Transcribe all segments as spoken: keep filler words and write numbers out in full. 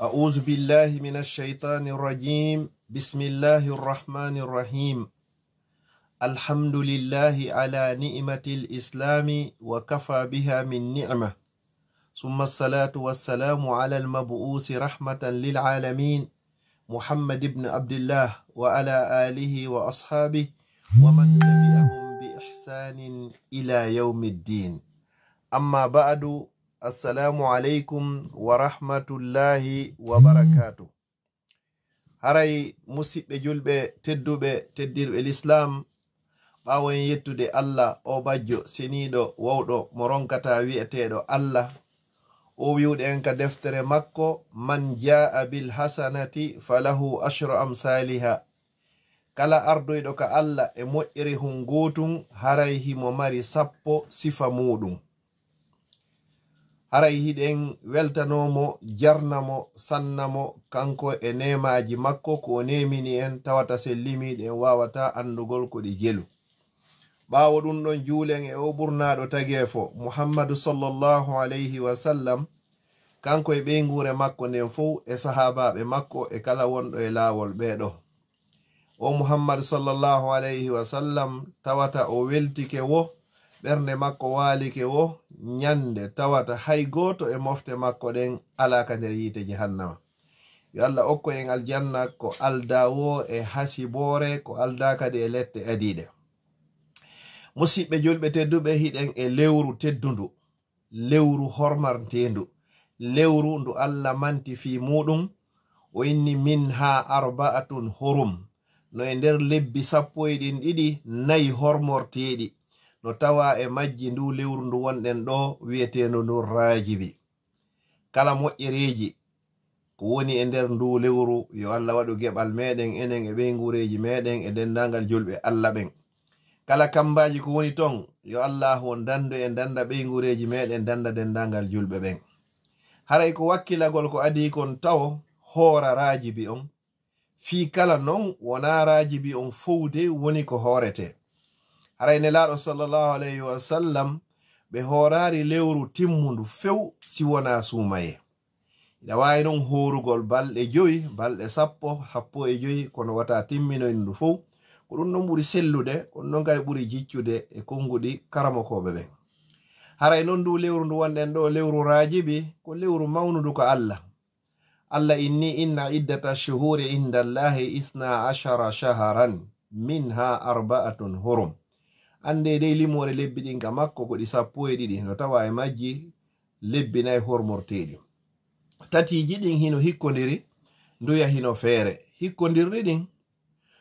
أعوذ بالله من الشيطان الرجيم. بسم الله الرحمن الرحيم. الحمد لله على نعمة الإسلام وكفى بها من نعمة. ثم الصلاة والسلام على المبعوث رحمة للعالمين محمد بن عبد الله وعلى آله وأصحابه ومن تبعهم بإحسان إلى يوم الدين. أما بعد، السلام عليكم ورحمة الله وبركاته. Haray musiɓɓe julɓe tedduɓe, teddirɓe lislaam, ɓaawo en yettude Alla, o bajjo seniiɗo, wawɗo, mo ronkataa, wi'eteeɗo Alla, o wi'ude en ka deftere makko, "Man jaa'a bil hasanati falahu ashru amsaaliha." Kala ardoyɗo ka Alla e moƴƴere hun gootun, haray himo mari sappo sifa muuɗum. Haray hiɗen weltanoo mo, jarna mo, sanna mo, kanko e neemaaji makko ko o neemini en, tawata sen limii ɗi en waawataa anndugol ko ɗi jelu. Ɓaawo ɗun ɗon, juulen e oo ɓurnaaɗo tageefo, Muhammadu sallallahu alayhi wa sallam, kanko e ɓeynguure makko nden fow, e sahaabaaɓe makko, e kala wonɗo e laawol ɓee ɗoo. O Muhammad sallallahu alayhi wa sallam, tawata o weltike wo, ɓernde makko waalike wo, ñande tawata hay gooto e mofte makko ɗen alaa ka nder yiite jahannama. Yo Alla okku en aljanna ko aldaa wo e hasiboore, ko aldaa kadi e lette adiiɗe. Musiɓɓe julɓe tedduɓe, hiɗen e lewru teddundu, lewru hormarteendu, lewru ndu Alla manti fii muuɗum, o inni, "Minha arba'atun hurum." No e nder lebbi sappo e ɗin ɗiɗi, nayi hormorteeɗi, no tawaa e majji nduu lewru ndu wonɗen ɗoo, wi'eteendu ndun Raajibi. Kala moƴƴereeji ko woni e nder nduu lewru, yo Alla waɗu geɓal meɗen, enen e ɓeynguureeji meɗen, e denndaangal julɓe Alla ɓen. Kala kammbaaji ko woni ton, yo Allaahu on danndu en, dannda ɓeynguureeji meɗen, dannda denndaangal julɓe ɓen. Haray ko wakkilagol ko adii kon tawo hoora Raajibi on. Fii kala non wonaa Raajibi on fowde woni ko hooretee. Haray Nelaaɗo sallallahu alayhi wa sallam, ɓe hooraali lewru timmundu few si wonaa suumayee. Hiɗa waawi non hoorugol balɗe jowi, balɗe sappo, sappo e jowi, kono wata timminoy ndu fow. Ko ɗun ɗon ɓuri sellude, ko ɗun ɗon kadi ɓuri jiccude e konguɗi karamokooɓe ɓen. Haray non ndu lewru ndu wonɗen ɗoo, lewru Raajibi, ko lewru mawnundu ka Alla. Alla inni, "Inna iddata shuhuri inda Allahi ithna ashara shaharan, minha arba'atun hurum." Anndee dey limoore lebbi ɗin ka makko ko ɗi sappo e ɗiɗi, no tawaa e majji lebbi nay hormorteeɗi. Tatiiji ɗin hino hikkondiri, nduya hino feere. Hikkondirɗi ɗin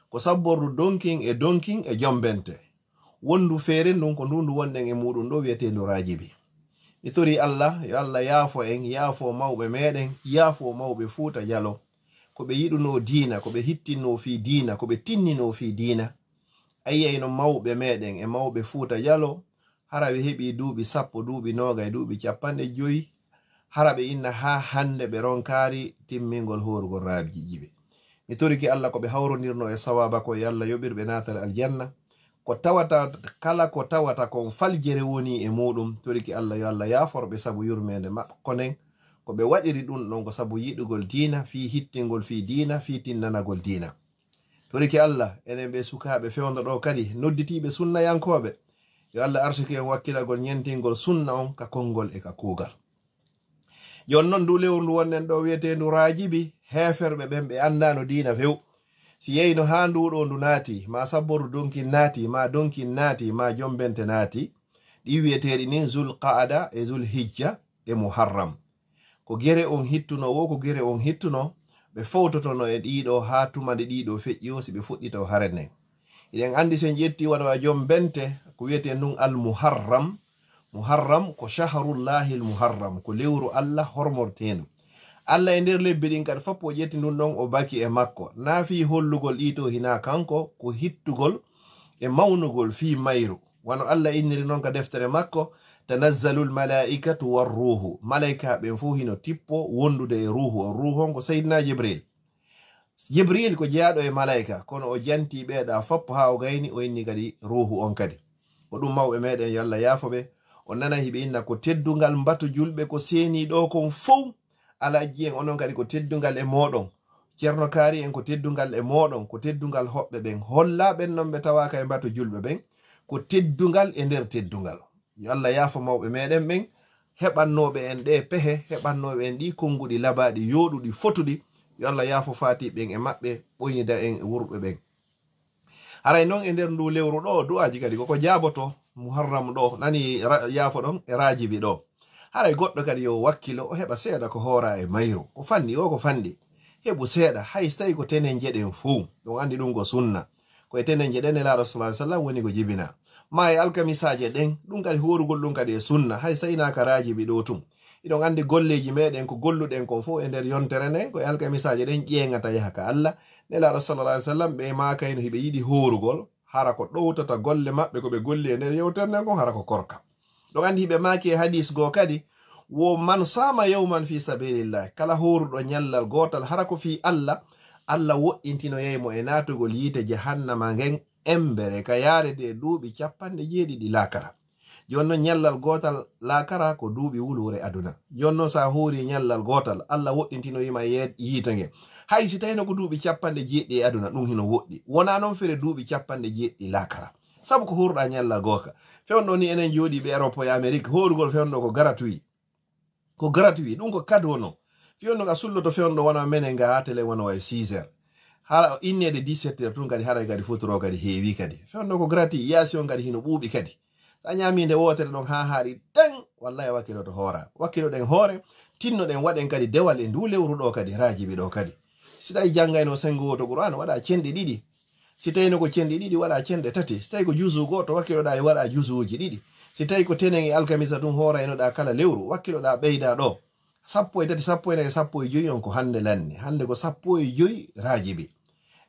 ko sabbordu donkin e donkin e jombente. Wondu feere ndun ko ndu ndu wonɗen e muuɗum ɗoo wi'eteendu Raajibi. Mi torii Alla, yo Alla yaafo en, yaafo mawɓe meɗen, yaafo mawɓe Fuuta Jalo. Ko ɓe yiɗunoo diina, ko ɓe hittinnoo fii diina, ko ɓe tinninoo fii diina. A yi'ay no mawɓe meɗen e mawɓe Fuuta Jalo, hara ɓe heɓii duuɓi sappo, duuɓi noogay, duuɓi cappanɗe jowi, hara ɓe inna haa hannde ɓe ronkaari timmingol hoorugol Raajibi. Mi torike Alla ko ɓe hawrondirnoo e sawaaba ko, yo Alla yoɓir ɓe naatale aljanna. Ko tawata, kala ko tawata kon faljere wonii e muuɗum, torike Alla yo Alla yaafor ɓe sabu yurmeende makko nden. Ko ɓe waɗiri ɗun ɗon ko sabu yiɗugol diina, fii hittingol fii diina, fii tinnanagol diina. Torike Alla, enen ɓee sukaaɓe fewndo ɗoo kadi, nodditiiɓe sunnayankooɓe, yo Alla arsuku en wakkilagol ñentingol sunna on ka konngol e ka kuugal. Jooni non, ndu lewru ndu wonɗen ɗoo wi'eteendu Raajibi, heeferɓe ɓen ɓe anndaano diina few. Si yeyno haa ndu ɗoo ndu naati, maa sabboru donkin naati, maa donkin naati, maa jombente naati, ɗi wi'eteeɗi nin Zulqa'ada e Zulhijja e Muharram. Ko gere on hittunoo woo, ko gere on hittunoo, ɓe fowtotono e ɗii ɗoo haa tuma nde ɗii ɗoo feƴƴi woo, si ɓe fuɗɗitoo hare nden. Hiɗen anndi si en ƴettii wano a jombente, ko wi'etee ndun Al Muharram. Muharram ko shahrullahil muharram, ko lewru Alla hormorteendu. Alla e nder lebbi ɗin kadi fof o ƴetti ndun ɗon o baki e makko. Naa fii hollugol ɗii too hinaa kanko, ko hittugol e mawnugol fii mayru. Wano Alla inniri non ka deftere makko, "Tanazzalul malaa'ikatu war ruuhu." Malaykaaɓe ɓen fow hino tippo wondude e ruuhu on. Ruuhu on ko Sayyidina Jibril. Jibril ko jeyaaɗo e malaayka, kono o jantii ɓee ɗaa fof haa o gayni, o inni kadi ruuhu on kadi. Ko ɗum mawɓe meɗen, yo Alla yaafo ɓe, on nanay hiɓe inna ko teddungal mbatu julɓe ko seenii ɗoo kon fow, Alhaji en onon kadi ko teddungal e mooɗon. Ceerno Kaari en ko teddungal e mooɗon, ko teddungal hoɓɓe ɓen. Hollaa ɓen non ɓe tawaaka e mbatu julɓe ɓen, ko teddungal e nder teddungal. Yo Allah yaafo mawɓe meɗen ɓen, heɓannooɓe en ɗee pehe, heɓannooɓe en ɗii konnguɗi labaaɗi, yooɗuɗi, fotuɗi. Yo Allah yaafo faatiiɓe ɓen e maɓɓe, ɓoynida en e wurɓe ɓen. Haray non e nder ndu lewru ɗoo, du'aaji kadi koko jaabotoo, Muharram ɗoo, nani ra-, yaafo ɗon e Raajibi ɗoo. Haray goɗɗo kadi yo wakkilo, o heɓa seeɗa ko hooraa e mayru. Ko fanɗi, o ko fanɗi. Heɓu seeɗa, hay so tawii ko tenenje ɗen fow. Ɗun anndi ɗun ko sunna. Ko e tenenje ɗen Nelaaɗo sallallaahu alayhi wa sallam woni ko jibinaa. Maa e alkamisaaje ɗen, ɗun kadi hoorugol ɗun kadi e sunna, hay so tawii hinaa ka Raajibi ɗoo tun. Hiɗon anndi golleeji meɗen ko golluɗen kon fow e nder yontere nden, ko e alkamisaaje ɗen ƴeeŋata yaha ka Alla. Nelaaɗo sallallaahu alayhi wa sallam, ɓe maakayno hiɓe yiɗi hoorugol, hara ko ɗowtata golle maɓɓe ko ɓe golli e nder yewtere nden kon, hara ko korka. Ɗon anndi hiɓe maaki e hadiis goo kadi, wo man saama yawman fi sabilillah, kala hooruɗo ñallal gootal hara ko fii Alla, Alla woɗɗintinoyay mo e naatugol yiite jahannama ngen embere ka yaarede e duuɓi capanɗe jeeɗiɗi laakara. Jooni non ñallal gootal laakara ko duuɓi wuluure aduna. Jooni non so a hoori ñallal gootal, Alla woɗɗintinoyi ma yee-, yiite nge. Hay si tawino ko duuɓi capanɗe jeeɗiɗi e aduna, ɗun hino woɗɗi. Wonaa non fere duuɓi capanɗe jeeɗiɗi laakara. Sabu ko hooruɗaa ñallal gooka. Fewndo ni enen jooɗiiɓe Europe e Amerique, hoorugol fewndo ko gratuit. Ko gratuit, ɗun ko cadeau non. Fewndo ka sulloto fewndo wona menen nga haa tele wona wayi six heures. Hara o inneede dix-sept heures tun kadi haray kadi futuro kadi heewi kadi. Fewndo ko gratuit, yaasi on kadi hino ɓuuɓi kadi. Sa ñaami nde wootere ɗon haa haari tan, wallahi wakkiloto hoora. Wakkiloɗen hoore, tinnoɗen waɗen kadi dewal e ndu lewru ɗoo kadi, Raajibi ɗoo kadi. Si tawi janngayno sengo wooto Qur'aana, waɗa cenɗi ɗiɗi. Si tawino ko cenɗi ɗiɗi, waɗa cenɗe tati. Si tawi ko juzu gooto, wakkiloɗaa e waɗa juzuuji ɗiɗi. Si tawi ko tenen e alkamisa tun hooraynoɗaa kala lewru, wakkiloɗaa ɓeydaa ɗoo. Sappo e tati, sappo e nayi, sappo e jowi on ko hannde lanni. Hannde ko sappo e jowi Raajibi.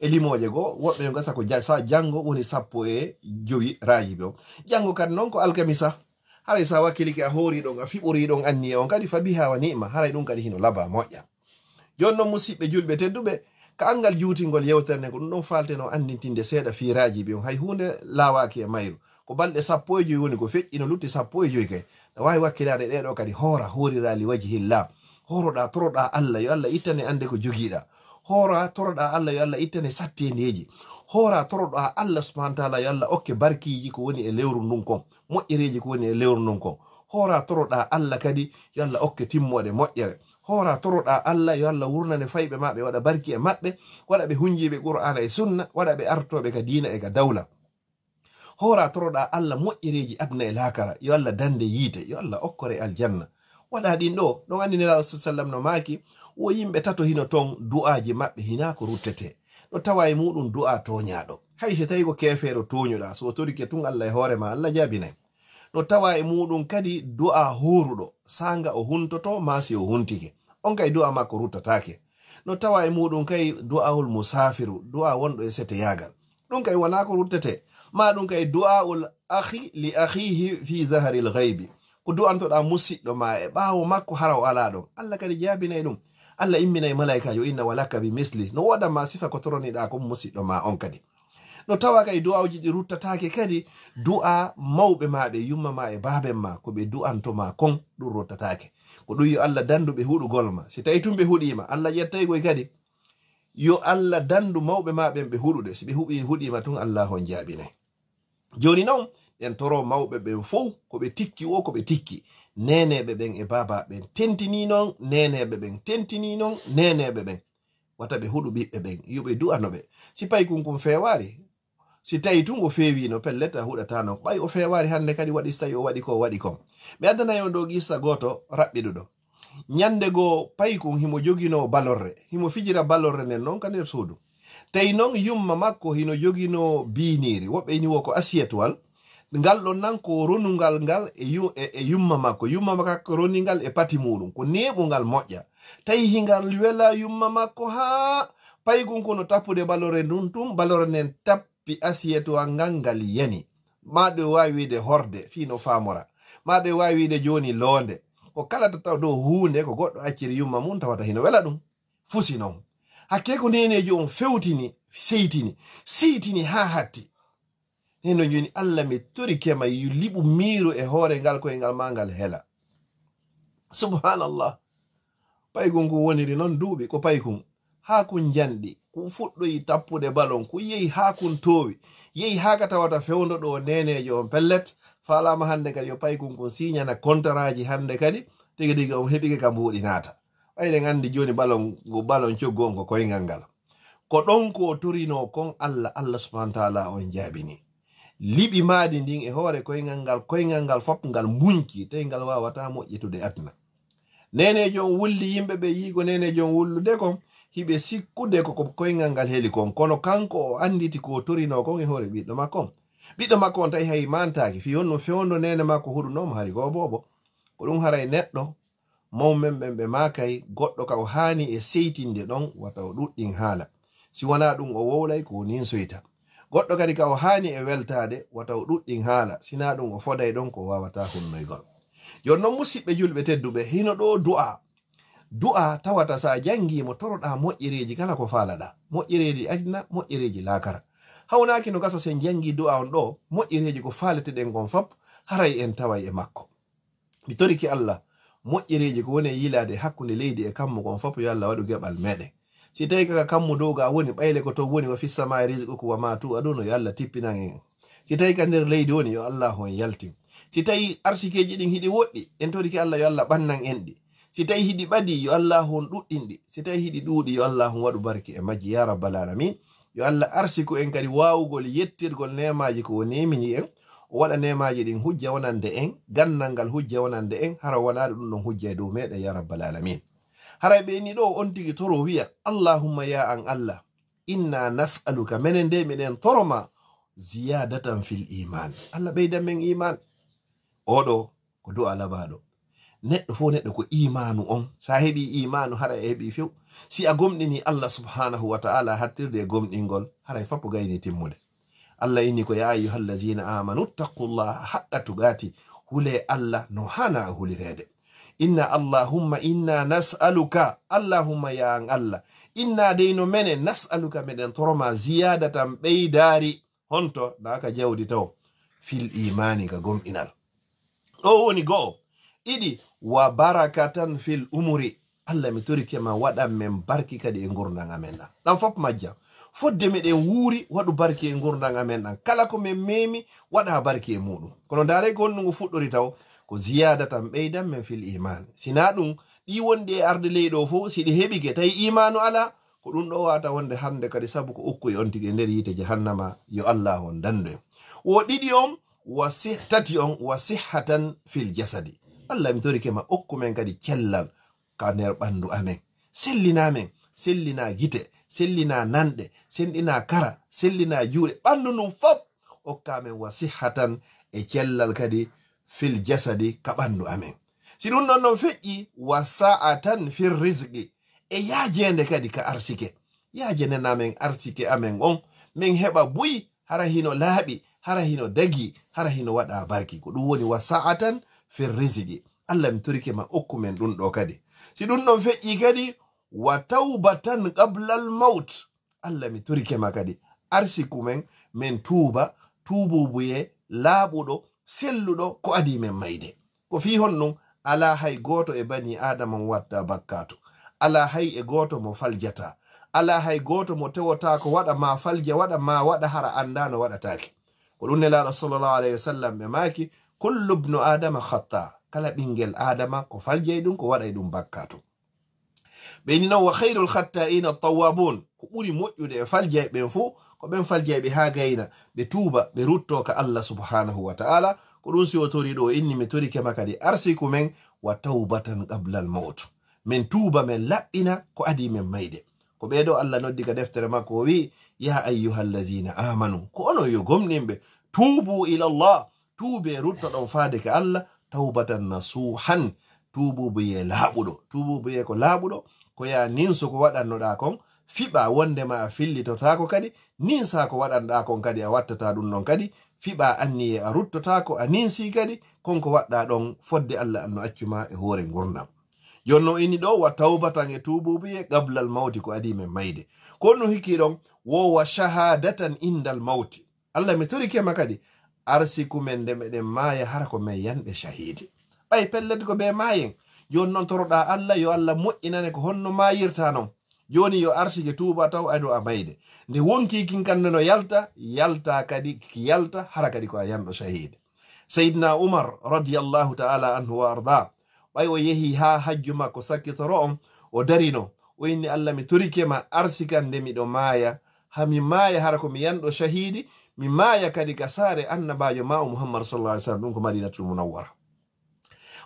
E limooje goo, woɓɓe no gasa ko ja-, sa janngo woni sappo e jowi Raajibi on. Janngo kadi non ko alkamisa. Haray sa wakkilike a hoori ɗon, a fiɓorii ɗon anniya on kadi, fa biha wa ni'ma. Haray ɗun kadi hino labaa moƴƴa. Jooni non, musiɓɓe julɓe tedduɓe, ka anngal juutingol yewtere nden, ko ɗun ɗon faaltenoo anndintinde seeɗa fii Raajibi on. Hay huunde laawaaki e mayru. Ko balɗe sappo e jowi woni ko feƴƴi, no lutti sappo e jowi kay. No waawi wakkilaade ɗee ɗoo kadi hoora, hooriraa li wajhillah. Hooroɗaa, toroɗaa Alla, yo Alla ittane annde ko jogiiɗaa. Hoora, toroɗaa Alla, yo Alla ittane satteendeeji. Hoora, toroɗaa Alla subhaanahu wa taala, yo Alla okke barkiiji ko woni e lewru ndun kon, moƴƴereeji ko woni e lewru ndun kon. Hoora, toroɗaa Alla kadi, yo Alla okke timmoode moƴƴere. Hoora, toroɗaa Alla, yo Alla wurnane fayɓe maa ɓe, waɗa barki e maɓɓe, waɗa ɓe hunjiiɓe Qur'aana e Sunna, waɗa ɓe artooɓe ka diina e ka dawla. Hoora, toroɗaa Alla moƴƴereeji aduna e laakara, yo Alla dande yiite, yo Alla okkore aljanna. Waɗa ɗin ɗoo, ɗon anndi Nelaaɗo sallallaahu alayhi wa sallam no maaki, wo yimɓe tato hino ton, du'aaji maɓɓe hinaa ko ruttetee. No tawaa e muuɗun du'aa tooñaaɗo. Hay si tawii ko keefeero tooñuɗaa, so o torike tun Alla e hoore maa, Alla jaabinay. No tawaa e muuɗun kadi du'aa hooruɗo, saanga o huntotoo maa si o huntike. On kay du'aa makko ruttataake. No tawaa e muuɗun kay du'aawul musaafiru, du'aa wonɗo e seteyaagal. Ɗun kay wonaa ko ruttetee. Maa ɗun kay du'aa'ul akhi li akhihi fi zaharil ghaybi. Ko du'antoɗaa musiɗɗo maa e ɓaawo makko hara o alaa ɗon. Alla kadi jaabinay ɗun. Alla imminay malaykaajo, inna wa laka bi misli. No woodan maa sifa ko toroniɗaa kon musiɗɗo maa on kadi. No tawaa kay du'aawuji ɗi ruttataake kadi, du'aa mawɓe maa ɓe, yumma maa e baaben maa, ko ɓe du'anto maa kon, ɗun ruttataake. Ko ɗun yo Alla dandu ɓe huɗugol ma. Si tawii tun ɓe huɗii ma, Alla ƴettay koy kadi. Yo Alla dandu mawɓe maa ɓen ɓe huɗude. Si ɓe huɓii, huɗii ma tun, Allaahu on jaabinay. Jooni non, ɗen toroo mawɓe ɓen fow, ko ɓe tikki woo, ko ɓe tikki. Neeneeɓe ɓen e baabaaɓe ɓen tentinii non, neeneeɓe ɓen tentinii non, neeneeɓe ɓen. Wata ɓe huɗu ɓiɓɓe ɓen, yo ɓe du'ano ɓe. Si paykun kun feewaali, si tawii tun o feewiino, pellet a huɗataano. Ɓay o feewaali hannde kadi, waɗi si tawii o waɗi ko o waɗi kon. Mi addanay on ɗoo qissa gooto raɓɓiɗuɗo. Ñannde goo, paykun himo joginoo balorre, himo fijira balorre nden non ka nder suudu. Tawi non yumma makko hino joginoo biiniiri, woɓɓe ini wo ko asiyetwal. Ngal ɗon nan ko ronungal ngal e yu-, e, e yumma makko. Yumma makko roni ngal e pati muuɗun. Ko neeɓungal moƴƴa. Tawi hingal wela yumma makko haa paykun ko no tappude balorre ndun tun, balorre nden tappi asiyetwal ngal, ngal yani. Maa ɗo waawi wiide horde, fii no faamora. Maa ɗo waawi wiide jooni loonde. Ko kala to taw dow huunde ko goɗɗo acciri yumma mun tawata hino wela ɗun. Fusi non. Hakkee ko neeneejo on fewtini, seytini, siytini haa hatti. Heno jooni, Alla, mi torike ma, yu liɓu miiro e hoore ngal koyngal maa ngal hela. Subhanallah. Paykun kun woniri non duuɓi, ko paykun. Haa kun njanɗi, kun fuɗɗoyi tappude balon, kun yehi haa kun toowi. Yehi haa ka tawata fewndo ɗoo neeneejo on pellet, faalaama hannde kadi yo paykun kun siiñana kontaraaji hannde kadi, tigi tigi on heɓike ka mbuuɗi naata. Ɓay ɗen anndi jooni balon, balon coggu on ko koyngal ngal. Ko ɗon ko o torinoo kon Alla, Alla subhanahu wa taala on jaabini. Liɓi maadi ndin e hoore koyngal ngal, koyngal ngal fop ngal munci, tawi ngal waawataa moƴƴitude aduna. Neeneejo on wulli yimɓe ɓe yi'i ko neeneejo on wullude kon, hiɓe sikkude ko, ko koyngal ngal heli kon. Kono kanko o annditi ko o torinoo kon e hoore ɓiɗɗo makko on. Ɓiɗɗo makko on tawi hay maantaaki, fii honno fewndo neene makko huɗunoo mo hari ko o boobo. Ko ɗum haray neɗɗo Mawɓe men ɓen ɓe maakay, goɗɗo ka o haani e seytinde ɗon, wata o ɗuɗɗin haala. Si wanaa ɗum, o wowlay ko o ninsoyta. Goɗɗo kadi ka o haani e weltaade, wata o ɗuɗɗin haala. Si naa ɗum, o foday ɗon ko o waawataa hunnoygol. Jooni non, musiɓɓe julɓe tedduɓe, hino ɗoo du'a. Du'a tawata sa jangii mo, toroɗaa moƴƴereeji kala ko faalaɗaa. Moƴƴereeji aduna, moƴƴereeji laakara. Hawnaaki no gasa sen jangii du'a on ɗoo, moƴƴereeji ko faaleteɗen kon fop, haray en taway e makko. Mi torike Alla, moƴƴereeji ko woni e yiilaade hakkunde leydi e kammu kon fof, yo Alla waɗu geɓal meɗen. Si tawi ka kammu dow ga woni, ɓayle ko ton woni, wa fis samaa'i rizqukum wa ma tu'adun, yo Alla tippinan en. Si tawi ka nder leydi woni, yo Allahu on yaltin. Si tawi arsikeeji ɗin hiɗi woɗɗi, en torike Alla, yo Alla ɓannan en ɗi. Si tawi hiɗi ɓadii, yo Allahu on ɗuɗɗin ɗi. Si tawi hiɗi ɗuuɗi, yo Allahu on waɗu barke e majji, ya rabbal alamin. Yo Alla arsiku en kadi waawugol yettirgol neemaaji ko o neemini en, o waɗa neemaaji ɗin hujja wonande en, gannal ngal hujja wonande en, hara wonaa ɗum ɗon hujja e dow meɗen, ya rabbal alamin. Haray ɓe ni ɗo on tigi toro wi'a, Allahumma ya an Alla, inna nas'aluka, menen de miɗen toro ma, ziyadatan fil iman. Alla ɓeydan men iman. Oɗo ko du'a labaaɗo. Neɗɗo fof neɗɗo ko imaanu on. Sa heɓi imaanu, hara a heɓi few. Si a gomɗini Allah subhanahu wa ta'ala hattirde e gomɗingol, haray fappo gayni timmude. Allah inni ko, ya ayyuhallazina amanu ittaqullaha haqqa tuqati. Hule Allah no hana a hulireede. Inna Allahumma inna nas'aluka. Allahumma ya an Allah. Inna dey no menen nas'aluka meɗen toroma ziyadatan ɓeydaari. Honto? Naa ka jawdi taw. Fil imaani ka gomɗinal. Ɗo woni go'o. Ɗiɗi, wa barakatan fil umuri. Allah mi torike ma waɗan men barki kadi e ngurndan amen ɗan. Ɗan fop majjan. Fodde meɗen wuuri, waɗu barki e ngurndan amen ɗan. Kala ko men memi, waɗa barki e muɗum. Kono ndaarey ko honno ngu fuɗɗori taw, ko ziyadatan ɓeydan men fil iman. Sinaa ɗum, ɗi wonɗi e arde ley ɗo fof, si ɗi heɓike, tawi imanu alaa, ko ɗum ɗo wata wonde hannde kadi, sabu ko ukkoy on tigi e nder yiite jahannama, yo Allah on dandu en. Wo ɗiɗi on, wa sih-, tati on, wa sihhatan fil jasadi. Allah, mi torike ma, okku men kadi cellal ka nder ɓandu amen. Sellina men, sellina gite, sellina nanɗe, sellina kara, sellina juuɗe, ɓandu ndun fop. Okka men wa sihhatan e cellal kadi fil jasadi ka ɓandu amen. Si ɗum ɗon non feƴƴi, wa sa'atan fil rizqi. E yaajeende kadi ka arsike. Yaajenden amen arsike amen on, men heɓa buy, hara hino laaɓi, hara hino dagi, hara hino waɗa barki. Ko ɗum woni wa sa'atan fil rizqi. Allah, mi torike ma, okku men ɗum ɗo kadi. Si ɗum ɗon feƴƴi kadi, wa tawbatan qablal mawt. Allah, mi torike ma kadi, arsiku men, men tuuba, tuubuubuyee laaɓuɗo, selluɗo, ko adii men mayde. Ko fii honɗum? Alaa hay gooto e banii Aadama mo watta bakkaatu. Alaa hay e gooto mo faljataa. Alaa hay gooto mo tewotaako waɗa maa falja waɗa maa waɗa hara anndaa no waɗataake. Ko ɗum Nelaaɗo sallallahu alayhi wa sallam ɓe maaki, kullu bnu Aadama khatta. Kala ɓinngel Aadama ko faljay ɗum, ko waɗay ɗum bakkaatu. Ɓe ni non, wa khayrul khatta'ina tawwabun, ko ɓuri moƴƴude e faljayɓe ɓen fof, ko ɓen faljayɓe haa gayna, ɓe tuuba, ɓe rutto ka Allah subhanahu wa ta'ala. Ko ɗum si o tori ɗo, o inni, mi torike ma kadi arsiku men, wa tawbatan qablal mawt. Men tuuba, men laɓɓina ko adii men mayde. Ko ɓee ɗo Allah noddi ka deftere makko, o wi'i, ya ayyuhallazina amanu, ko onon yo gomɗinɓe, tuubu ila Allah, tuubee, ruttoɗon faade ka Allah, tawbatan nasuhan, tuubuubuyee laaɓuɗo. Tuubuubuyee ko laaɓuɗo, ko yaa ninso ko waɗannoɗaa kon, fiɓaa wondema a fillitotaako kadi, ninsaa ko waɗanɗaa kon kadi a wattataa ɗum ɗon kadi, fiɓaa anniyee a ruttotaako, a ninsii kadi, kon ko waɗɗaa ɗon fodde Allah no accu ma e hoore ngurndan. Jooni non inni ɗo, wa tawbatan e tuubuubuyee qablal mawti ko adii men mayde. Ko honɗum hikki ɗon, wo wa shahadatan indal mawti. Allah, mi torike ma kadi, arsiku men nde meɗen maaya, hara ko men yanɓe shahiidi. Ɓay pellet ko ɓe maayen, Jooni non toroɗaa Alla, yo Alla moƴƴinane ko honno maayirtaa non. Jooni yo arsike tuuba taw ado a mayde. Nde wonkii kin kan no yalta, yalta kadi, ki yalta, hara kadi ko a yanɗo shahidi. Seydina Umar radiyallahu ta'ala anhu wa arda, ɓay o yehi haa hajju makko sakkitoro on, o darino, o inni, "Alla, mi torike ma arsikan nde miɗo maaya, ha mi maaya hara ko mi yanɗo shahidi, mi maaya kadi ka saare annabaajo ma o Muhammad sallallahu alaihi wasallam, ɗum ko Madinatul Munawwara."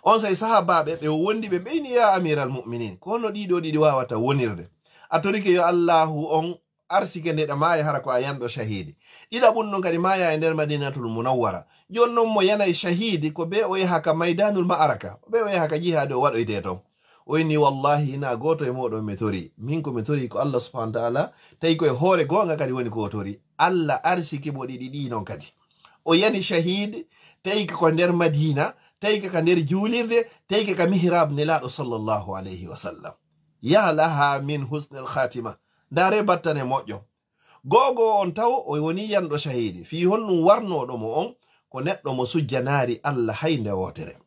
On sey sahaabaaɓe ɓe wondi ɓe ɓeyni, "Ya amiral mu'minin, ko honno ɗiɗo ɗiɗi waawata wonirde? A torike yo Allahu on arsike nde ɗa maaya hara ko a yanɗo shahidi. Ɗiɗaɓun ɗon kadi maaya e nder Madinatul Munawwara. Jooni non mo yanay shahidi ko be o yaha ka maydanul ma'araka, be o yaha ka jihaade o waɗoyte ton." O inni, "Wallahi, hinaa gooto e mooɗon mi tori. Min ko mi tori ko Allah subhanahu wa ta'ala, tawi ko e hoore goonga kadi woni ko o tori. Allah arsiki mo ɗiɗi ɗi non kadi. O yani shahid, tawi ko nder Madina, tawi ka nder juulirde, tawi ka mihrab Nelaaɗo sallallahu alayhi wa sallam. Ya laha min husnil khatima. Ndaare battane moƴƴo." Go'o go'o on taw o woni yanɗo shahidi. Fii honɗum warnooɗo mo on? Ko neɗɗo mo sujjanaari Allah hay nde wootere.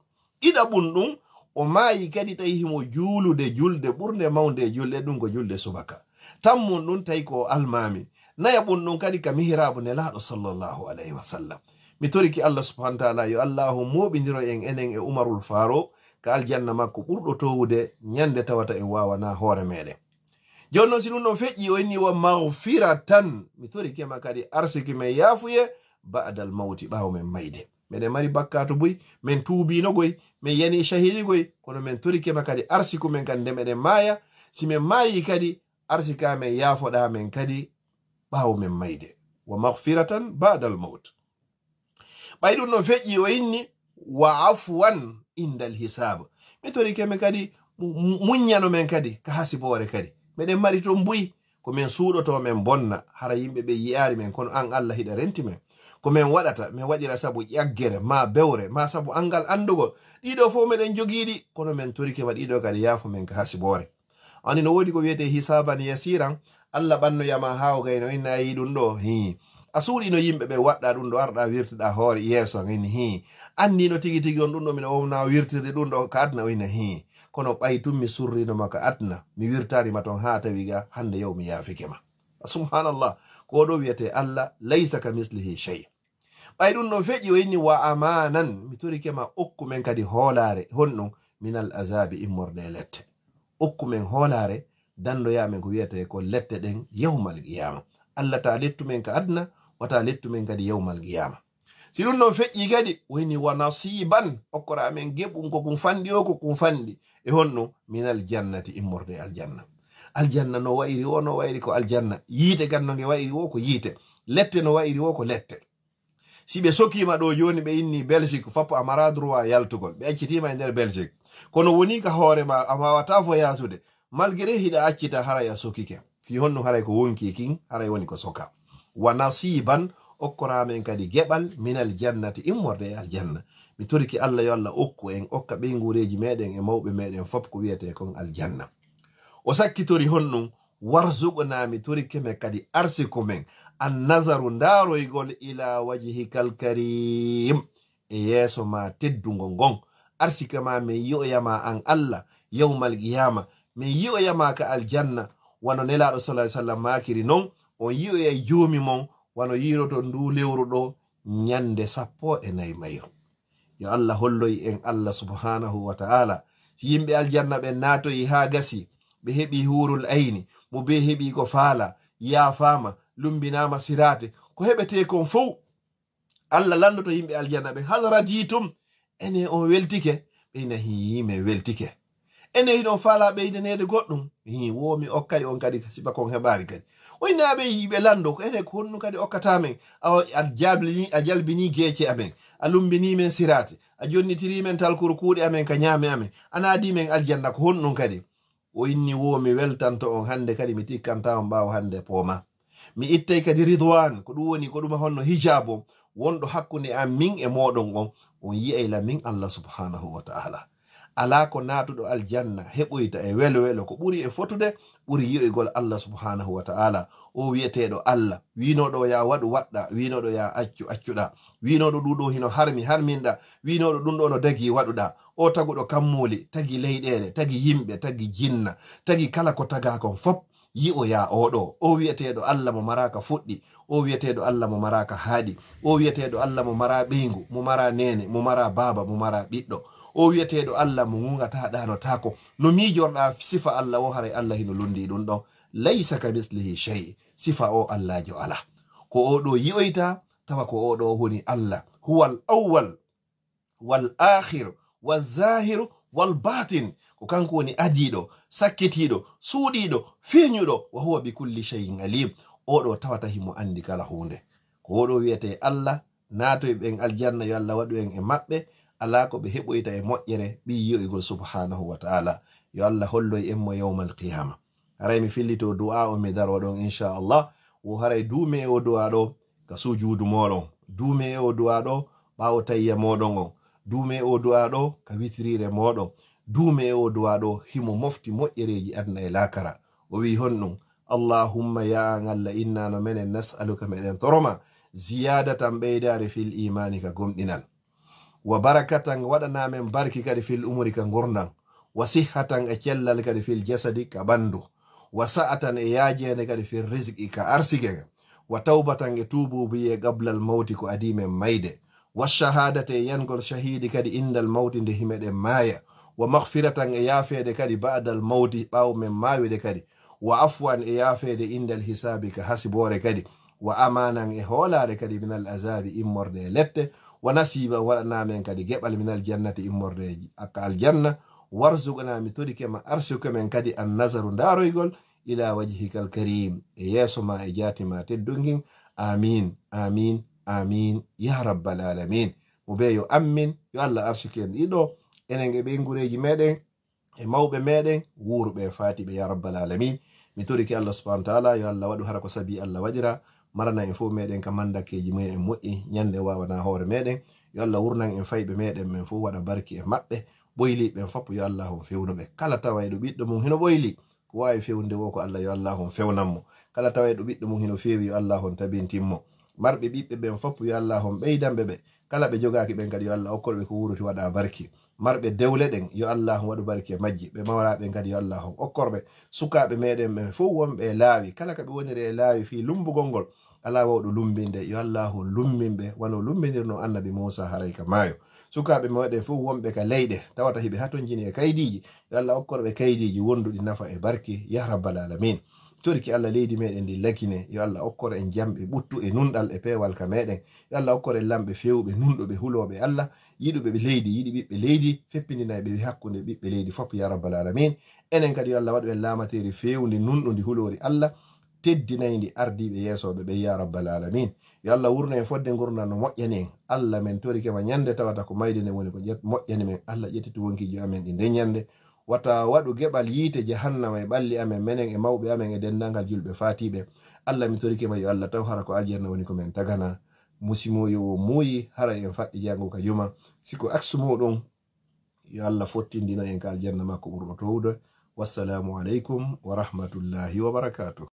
Ɗiɗaɓun ɗum, o maayi kadi tawi himo juulude julde ɓurnde mawnde e julɗe, ɗum ko julde subaka. Tammun ɗum tawi ko o almaami. Nayaɓun ɗum kadi ka mihraabu Nelaaɗo sallallahu alayhi wa sallam. Mi toriki Allah subhanahu wa ta'ala yo Allahu mooɓindiro en enen e Umarul Faaruk ka aljanna makko ɓurɗo toowude ñande tawata en waawanaa hoore meɗen. Jooni non, si ɗum ɗon feƴƴi, o inni, "Wa maghfiratan, mi torike ma kadi arsiki men yaafuye, ba'dal mawti, ɓaawo men mayde. Meɗen mari bakkaatu buy, men tuubiino goy, men yani shahidi goy, kono men torike ma kadi arsiku men kadi nde meɗen maaya. Si men maayi kadi, arsika men, yaafoɗaa men kadi ɓaawo men mayde. Wa maghfiratan ba'dal mawt." Ɓay ɗum no feƴƴi, o inni, "Wa afwan indal hisab." Mi torike men kadi, mu-, mu-, muññano men kadi, ka hasiboore kadi. Meɗen mari ton buy, ko men suuɗoto, men bonna, hara yimɓe ɓe yi'aari men, kono an Allah hiɗa renti men. Ko men waɗata, men waɗira sabu ƴaggere, maa bewre, maa sabu angal andugol. Ɗiɗo fof meɗen jogiiɗi, kono men torike ma ɗiɗo kadi yaafo men ka hasiboore. Ani no woodi ko wiyetee hisaaban yasiran, Allah ɓannoyama haa o gayno, inna a yii ɗum ɗo, hii. A suuɗino yimɓe ɓe waɗɗa ɗum ɗo, arɗa wirtuɗa hoore yeeso an, inni hii. Annino tigi tigi on ɗum ɗo, miɗo wowna wirtirde ɗum ɗo ka aduna, o inna hii. Kono ɓay tun mi surrino ma ka aduna, mi wirtani ma ton haa tawi ga, hande yow mi yaafike ma. Subhanallah, ko ɗo wiyetee Allah, laysa ka mislihi shay. Ɓay ɗum ɗon feƴƴi, o inni, "Wa amanan, mi torike ma, okku men kadi hoolaare, honɗum, minal azabi, immorde e lette. Okku men hoolaare, dandoya men ko wiyetee ko lette ɗen yawmal qiyama. Allah ta lettu men ka aduna, wata lettu men kadi yawmal qiyama." Si ɗum ɗon feƴƴi kadi, o inni, "Wa nasiban, okkora men geɓun ko kun fanɗi o, ko kun fanɗi, e honɗum, minal jannati, immorde e aljanna." Aljanna no wa'iri o, no wa'iri ko aljanna. Yiite kan no nge wa'iri o, ko yiite. Lette no wa'iri o, ko lette. Si ɓe sokiima ɗo jooni, ɓe inni Belgique, fappo a mara droit yaltugol. Ɓe accitiima e nder Belgique. Kono woni ka hoore ma, a waawataa voyasude. Malgré hiɗa accita, haray a sokike. Fii honno haray ko wonki kin, haray woni ko soka. Wa nasiban, okkora men kadi geɓal, minal jannati, immorde e aljanna. Mi toriki Allah yo Allah okku en, okka ɓeynguureeji meɗen e mawɓe meɗen fop ko wiyetee kon aljanna. O sakkitori honɗum, "Warzuqna, mi torike men kadi arsiku men, an nazaru, ndaaroygol, ila wajhikal karim, e yeeso ma teddungo ngon. Arsike ma men yi'oya ma an Allah, yawmal qiyama, men yi'oya ma ka aljanna, wano Nelaaɗo sallallahu alaihi wasallam maakiri non, on yi'oya joomi mon, wano yi'iroton ndu lewru ɗo ñande sappo e nayi mayru." Yo Allah holloy en Allah subhanahu wa ta'ala. Si yimɓe aljanna ɓen naatoyi haa gasi, ɓe heɓi huurul ayni, mo bee heɓi ko faala, yaafaama, lumbinaama siraate, ko heɓetee kon fow, Allah landoto yimɓe aljanna ɓen, "Hal raditum?" Ene on weltike? Ɓe ina, "Hii, men weltike." "Ene hiɗon faalaa ɓeydaneede goɗɗum?" "Hii, wo mi okkay on kadi sifa kon heɓaari kadi." O inna ɓe yiɓe lando, ko ene ko honɗum kadi okkataa men? Awa a jalbini, a jalbini geece amen, a lumbini men siraati, a jonnitiri men talkuru kuuɗe amen ka ñaame amen, a naadi men aljanna, ko honɗum kadi? O inni, "Wo mi weltanto on hande kadi, mi tikkanta on ɓaawo hande pooma. Mi ittay kadi ridwan, ko ɗum woni, ko ɗum honno hijab on wonɗo hakkunde an min e mooɗon on, on yi'ay la min Allah subhanahu wa ta'ala." Alaa ko naatuɗo aljanna heɓoyta e welo welo ko ɓuri e fotude, ɓuri yi'oygol Allah subhanahu wa ta'ala. O wi'eteeɗo Allah, wiinooɗo yaa waɗu waɗɗa, wiinooɗo yaa accu accuɗa, wiinooɗo ɗuɗo hino harmi harminɗa, wiinooɗo ɗum ɗo no dagii waɗuɗa. O taguɗo kammuuli, tagi leyɗeele, tagi yimɓe, tagi jinna, tagi kala ko tagaa kon fop, yi'oyaa oɗo. O wi'eteeɗo Allah mo maraaka fuɗɗi, o wi'eteeɗo Allah mo maraaka haaɗi, o wi'eteeɗo Allah mo maraa ɓeyngu, mo maraa neene, mo maraa baaba, mo maraa ɓiɗɗo. O wi'eteeɗo Allah mo ŋuŋataa ɗaanotaako. No miijorɗaa sifa Allah o, haray Allah hino lunndii ɗum ɗon. Laysa ka mislihi shay. Sifa o Allaajo alaa. Ko o ɗo yi'oyta, tawa ko o ɗo woni Allah. Huwal awwal, wal aakhiru, wal zaahiru, wal baatin. Ko kanko woni adiiɗo, sakkitiiɗo, suuɗiiɗo, feeñuɗo. Wa huwa bi kulli shay'in alim. O ɗo tawata himo anndi kala huunde. Ko o ɗo wi'etee Allah, naatoy ɓen aljanna, yo Allah waɗu en e maɓɓe. Alaa ko ɓe heɓoyta e moƴƴere, ɓii yi'oygol subhanahu wa ta'ala. Yo Allah holloy en mo yawmal qiyaama. Haray mi fillitoo du'aa on, mi daroo ɗon, insha Allah. Wo haray duumee e oo du'aa ɗoo ka sujuudu mooɗon. Duumee e oo du'aa ɗoo ɓaawo tayya mooɗon on. Duumee e oo du'aa ɗoo ka witiriire mooɗon. Duumee e oo du'aa ɗoo himo mofti moƴƴereeji aduna e laakara. O wi'i honɗun? Allahumma, yaa an Allah, inna no menen, nas'aluka, meɗen toromaa, ziyaadatan, ɓeydaare, fil iimaani, ka gomɗinal. Wa barakatan, waɗanaa men barki kadi, fil umuri, ka ngurndan. Wa sihhatan, e cellal kadi, fil jasadi, ka ɓandu. Wa sa'atan, e yaajeende kadi, fil rizqi, ka arsike. Wa tawbatan, e tuubuubuyee, qablal mawti, ko adii men mayde. Wa shahaadata, e yangol shahiidi kadi, indal mawti, nde himeɗen maaya. Wa maghfiratan, e yaafeede kadi, ba'dal mawti, ɓaawo men maayude kadi. Wa afwan, e yaafeede, indal hisaabi, ka hasiboore kadi. Wa amaanan, e hoolaare kadi, minal azaabi, immorde e lette. Wa nasiiban, waɗanaa men kadi geɓal, minal jannati, immorde e j-, ka aljanna. Warzuqnaa, mi torike ma, arsuke men kadi, an nazaru, ndaaroygol, ilaa wajhikal kariim, e yeeso maa, e jaati maa teddunkin. Aamiin, aamiin, aamiin, yaa rabbal aalamiin. Mo bee yo aamiin, yo Allah arsuke en ɗiɗo, enen e ɓeynguureeji meɗen, e mawɓe meɗen, wuuruɓe e faatiiɓe, yaa rabbal aalamiin. Mi torike Allah subhanahu wa ta'ala, yo Allah waɗu hara ko sabii Allah waɗira, marana en fow meɗen ka mandakkeeji mumen en moƴƴi, ɲande waawanaa hoore meɗen. Yo Allah wurnan en fayɓe meɗen ɓen fow, waɗa barki e maɓɓe, ɓoyliiɓe ɓen fow, yo Allah on fewnu ɓe. Kala tawayɗo ɓiɗɗo mum hino ɓoyli, ko waawi fewnude woo ko Allah, yo Allah on fewnan mo. Kala tawayɗo ɓiɗɗo mum hino feewi, yo Allah on tabintin mo. Marɓe ɓiɓɓe ɓen fow, yo Allah on ɓeydan ɓe ɓe. Kala ɓe jogaaki ɓen kadi, yo Allah okkor ɓe ko wuuruti waɗa barki. Marɓe dewle ɗen, yo Allah on waɗu barki e majji. Ɓe mawraa ɓen kadi, yo Allah on okkor ɓe. Sukaaɓe meɗen ɓen fow wonɓe e laawi, kala ka ɓe woniri e laawi fii lumbugol ngol, alaa waawɗo lumbinde, yo Allah on lummin ɓe, wano lumbinirno Annabi Muusa haray ka maayo. Sukaaɓe meɗen fow wonɓe ka leyɗe, tawata hiɓe hatonjini e kaydiiji, yo Allah okkor ɓe kaydiiji wonduɗi nafa e barki, yaa rabbal aalamiin. Toriki Allah leydi meɗen ndi Lakine, yo Allah okkor en jam e ɓuttu e nunɗal e peewal ka meɗen. Yo Allah okkor en lamɓe feewɓe, nunɗuɓe, hulooɓe Allah, yiɗuɓe ɓe leydi, yiɗi ɓiɓɓe leydi, feppindina ɓe hakkunde ɓiɓɓe leydi fow, yaa rabbal aalamiin. Enen kadi, yo Allah waɗu en laamateeri feewndi, nunɗundi, huloori Allah, teddinayndi ardiiɓe yeesooɓe ɓe, yaa rabbal aalamiin. Yo Allah wurnu en fodde ngurndan no moƴƴani en. Allah, men torike ma ɲande tawata ko mayde nden woni ko ƴet-, moƴƴani men. Allah, ƴettitu wonkiiji amen ɗi nden ɲande. Wata waɗu geɓal yiite jahannama e ɓalli amen, menen e mawɓe amen e denndaangal julɓe faatiiɓe. Allah, mi torike ma, yo Allah, taw hara ko aljanna woni ko men taganaa. Musimooyo o muuyi, hara en faɗɗi janngo ka juma. Si ko aksu muuɗum, yo Allah fottindino en ka aljanna makko ɓurɗo toowude. Wassalaamu aleykum wa rahmatullahi wa barakaatuh.